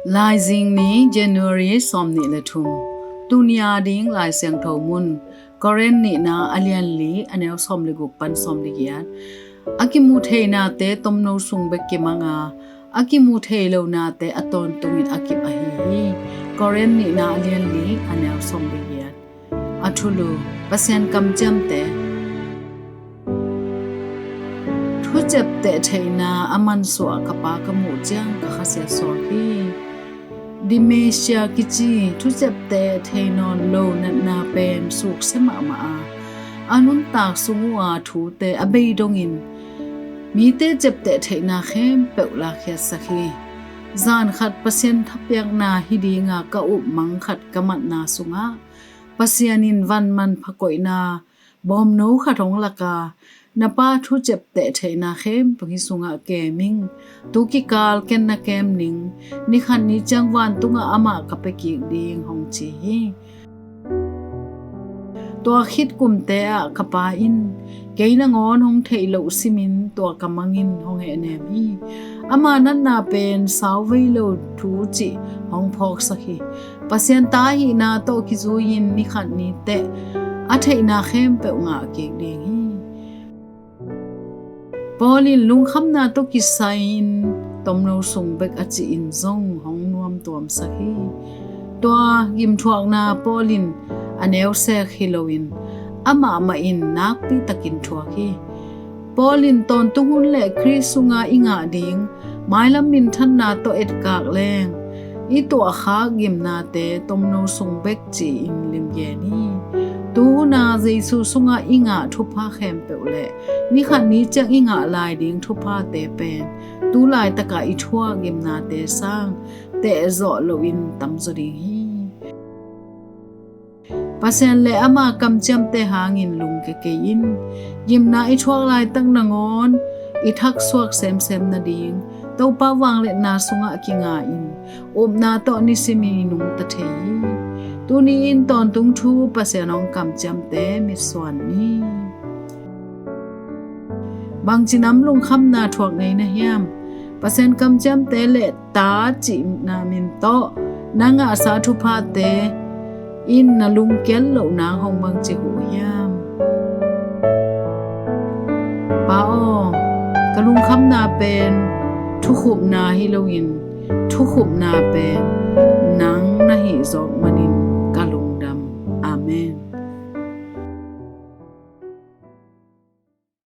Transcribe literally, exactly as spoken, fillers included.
Laizing ni, January sawmnih le thum. Tuni a ding Lai Siangtho mun, Korin nihna a lian li, a neu sawm le guk pan sawm le giat. A kimu thei nate tomno sung bek kimang a, a kimu thei lo nate a tawntungin a kip ahi hi. Korin nihna a lian li, a neu sawm le giat. A thulu: Pasian kamciamte. Thuciapteh theihna a mansuah ka pa ka muh ciang ka khasia suak hi. Dementia kici thuciapteh thei nawn lo natna pen suksia mahmah a, a nuntak sung uh a thute a bei dongin mite ciapteh theihna khempeuh lakkhiatsak hi. Zan khat Pasian thapiakna hi dinga ka upmang khat ka matna sungah Pasian in van manpha koihna bawmno khat hong lak a, na pa thuciapteh theihna khempeuh hih sungah kem ing. Tu kikal ken na kem ning. Ni khat ni ciang vantungah amah ka pia kik ding, hong ci hi. Tua khit kumte ah ka pa in kei nangawn hong theih loh simin tua ka mangin hong hehnem hi. Ama natna pen sauvei lo thu cih hong phawksak hi. Pasian ta ahihna tawh kizui-in ni khat ni teh a theihna khempeuh ngah kik ding hi. Paul in lungkhamna tawh kisai-in tomno sung bek a cih in zong hong nuamtuamsak hi. Tua gimthuakna Paul in a neu sek hi loin amah mah in nakpi takin thuak hi. Paul in tawntung hun le Khrist sunga i ngah ding mailam minthanna tawh etkak leng i tuahkhak gimnate tomno sung bek ci-in limgen hi. Tuhuna Jesu sungah i ngah thupha khempeuh le ni khat ni ciang i ngah lai ding thuphate pen tu laitakah i thuak gimnate sang tehzawh loin tamzaw ding hi. Pasian le ama kamciamte hangin lungke kei in. Gimna i thuak laitak nangawn i thaksuak semsem nading Topa vangliatna sungah kinga in upna tawh nisim i nungta thei hi. Tuni in tawntung thu Pasian hong kamciamte mitsuan ni. Bangci nam lungkhamna thuak ngei na hiam? Pasian kamciamte le ta cihna min tawh na ngahsa thuphate in na lungkiat loh nang hong bangci huh hiam? Pa aw, ka lungkhamna pen thukhupna hi loin thukhupna pen nang na hih zawk manin